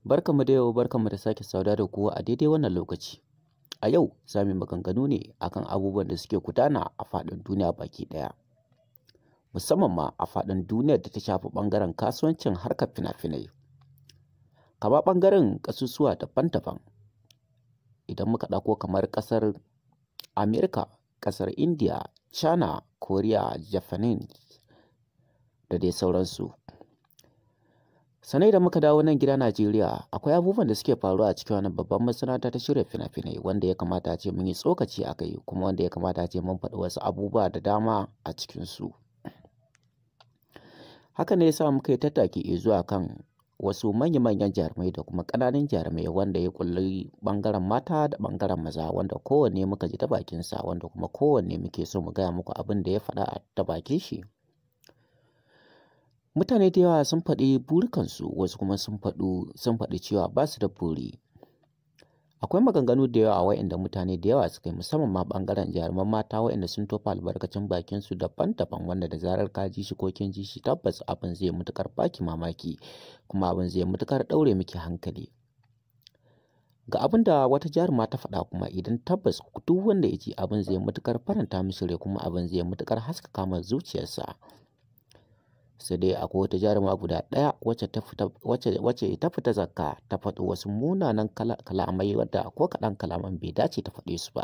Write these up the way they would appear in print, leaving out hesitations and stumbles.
Barkanmu da yau, barkanmu da sake saduwa da ku a daidai wannan lokaci. A yau za mu yi maganganu ne akan abubuwan da suke gudana a faɗin duniya baki ɗaya, musamman ma a faɗin duniyar da ta shafi ɓangaren kasuwancin harkar fina-finai, kama ɓangaren ƙasusuwa daban-daban. Idan muka ɗauko kamar ƙasar Amerika, ƙasar Indiya, China, Koriya, Japan da dai sauransu. Sannan idan muka dawo nan gida Najeriya, akwai abubuwan da suke faruwa a cikin wannan babban masana'anta ta shirya fina-finai wanda ya kamata a ce mun yi tsokaci a kai, kuma wanda ya kamata a ce mun faɗi wasu abubuwa da dama a cikinsu. Haka ne ya sa muka yi tattaki zuwa kan wasu manya-manyan jarumai da kuma ƙananan jarumai wanda ya ƙulli ɓangaren mata da ɓangaren maza, wanda kowanne muka ji ta bakinsa, wanda kuma kowanne muke so mu gaya muku abin da ya faɗa ta bakin shi. Mutane da yawa sun faɗi burikansu, wasu kuma sun faɗi cewa ba su da buri. Akwai maganganu da yawa waɗanda mutane da yawa suka yi, musamman ma ɓangaren jaruman mata waɗanda sun tofa albarkacin bakinsu daban-daban, wanda da zarar ka ji shi ko kin ji shi, tabbas abin zai matuƙar baki mamaki kuma abin zai matuƙar ɗaure miki hankali. Ga abin da wata jaruma ta faɗa kuma idan tabbas duk wanda ya ji abin zai matuƙar faranta mishi rai kuma abin zai matuƙar haskaka masa zuciyarsa. Sai dai akwai wata jaruma guda ɗaya wacce ta fita zakka ta faɗi wasu munanan kalamai wadda ko kaɗan kalaman bai dace ta faɗe su ba.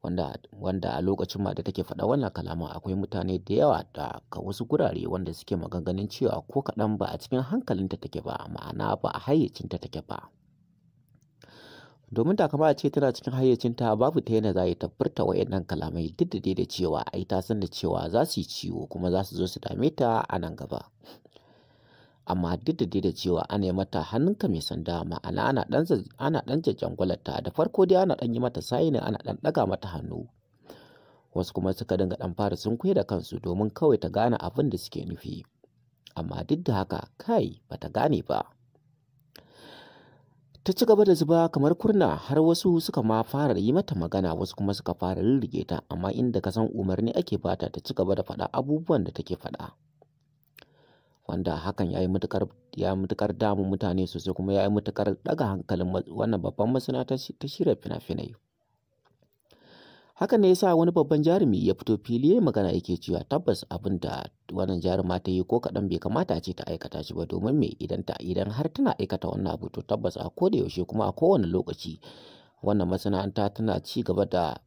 Wanda a lokacin ma da take faɗa wannan kalaman akwai mutane da yawa daga wasu gurare wanda suke maganganun cewa ko kaɗan ba a cikin hankalinta take ba, ma'ana ba a hayyacinta take ba. Domin da kamar a ce tana cikin hayyacinta, babu ta yadda za a yi ta furta waɗannan kalamai, duk da dai da cewa ai ta san da cewa za su yi ciwo kuma za su zo su dame ta a nan gaba. Amma duk da dai da cewa ana yi mata hannunka mai sanda, ma'ana ana ɗan jajjangwalarta, da farko dai ana ɗan yi mata signing, ana ɗan ɗaga mata hannu. Wasu kuma suka dinga ɗan fara sunkuye da kansu domin kawai ta gane abin da suke nufi. Amma duk da haka kai ba ta gane ba. Ta ci gaba da zuba kamar kurna har wasu suka ma fara yi mata magana, wasu kuma suka fara rirriƙe ta, amma inda ka san umarni ake bata ta ci gaba da faɗa abubuwan da take faɗa. Wanda hakan ya yi matuƙar damun mutane sosai kuma ya yi matuƙar ɗaga hankalin wannan babban masana'anta ta shirya fina-finai. Hakan ne ya sa wani babban jarumi ya fito fili ya yi magana yake cewa tabbas abin da wannan jaruma ta yi ko kaɗan bai kamata a ce ta aikata shi ba, domin me, idan har tana aikata wannan abu to tabbas a ko da yaushe kuma a kowane lokaci wannan masana'anta tana ci gaba da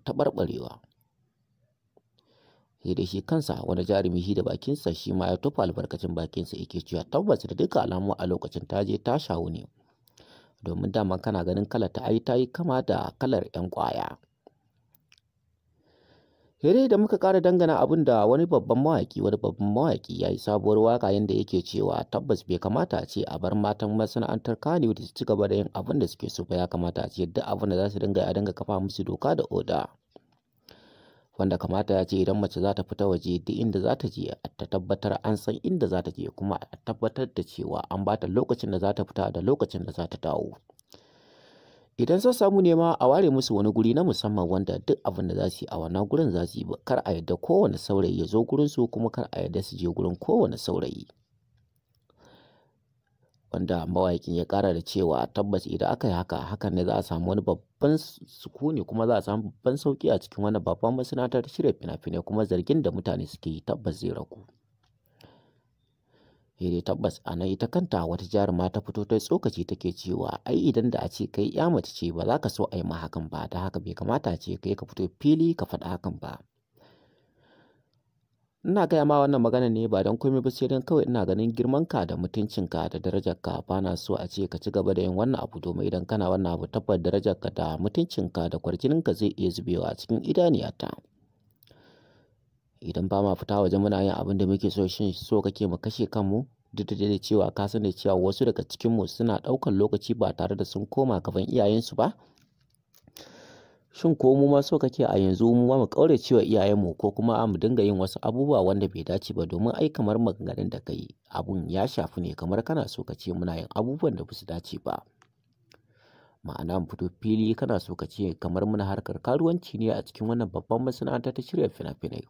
taɓarɓarewa. Sai dai shi kansa wani jarumi shi da bakinsa shi ma ya tofa albarkacin bakinsa yake cewa tabbas da dukkan alamu a lokacin ta je ta shawu ne. Domin dama kana ganin kalar ta ai ta yi kama da kalar 'yan ƙwaya. Sai dai da muka ƙara dangana abin da wani babban mawaƙi ya yi sabuwar waƙa yanda yake cewa tabbas bai kamata a ce a bar matan masana'antar Kannywood su ci gaba da yin abin da suke so ba, ya kamata a ce duk abin da za su dinga yi a dinga kafa musu doka da oda. Wanda kamata ya ce idan mace za ta fita waje duk inda za ta je ta tabbatar an san inda za ta je, kuma a tabbatar da cewa an ba ta lokacin da za ta fita da lokacin da za ta dawo. Idan son samu ne ma a ware musu wani guri na musamman wanda duk abin da za su yi a wannan gurin za su yi, kar a yarda kowane saurayi ya zo gurinsu kuma kar a yarda su je gurin kowane saurayi. Wanda mawaƙin ya ƙara da cewa tabbas idan aka yi haka, hakan ne za a samu wani babban sukuni kuma za a samu babban sauƙi a cikin wannan babban masana'antar shirya fina-finai, kuma zargin da mutane suke yi tabbas zai ragu. Sai dai tabbas a nan ita kanta wata jaruma ta fito ta tsokaci take cewa ai idan da a ce kai 'ya mace ce ba za ka so a yi ma hakan ba, don haka bai kamata a ce kai ka fito fili ka faɗi hakan ba. Ina gaya ma wannan magana ne ba don komai ba sai don kawai ina ganin girmanka da mutuncinka da darajarka, ba na so a ce ka ci gaba da yin wannan abu, domin idan kana wannan abu tabbas darajarka da mutuncinka da kwarjininka zai iya zubewa a cikin idaniyata. Idan ba ma fita waje muna yin abin da muke so, shin so kake mu kashe kanmu? Duk da dai cewa ka san da cewa wasu daga cikinmu suna ɗaukan lokaci ba tare da sun koma gaban iyayensu ba? Shin ko mu ma so kake a yanzu mu ma mu ƙaurace wa iyayenmu ko kuma mu dinga yin wasu abubuwa wanda bai dace ba, domin ai kamar maganganun da ka yi abun ya shafi ne kamar kana so ka ce muna yin abubuwan da ba su dace ba. Ma'ana mu fito fili kana so ka ce kamar muna harkar karuwanci ne a cikin wannan babban masana'anta ta shirya fina-finai.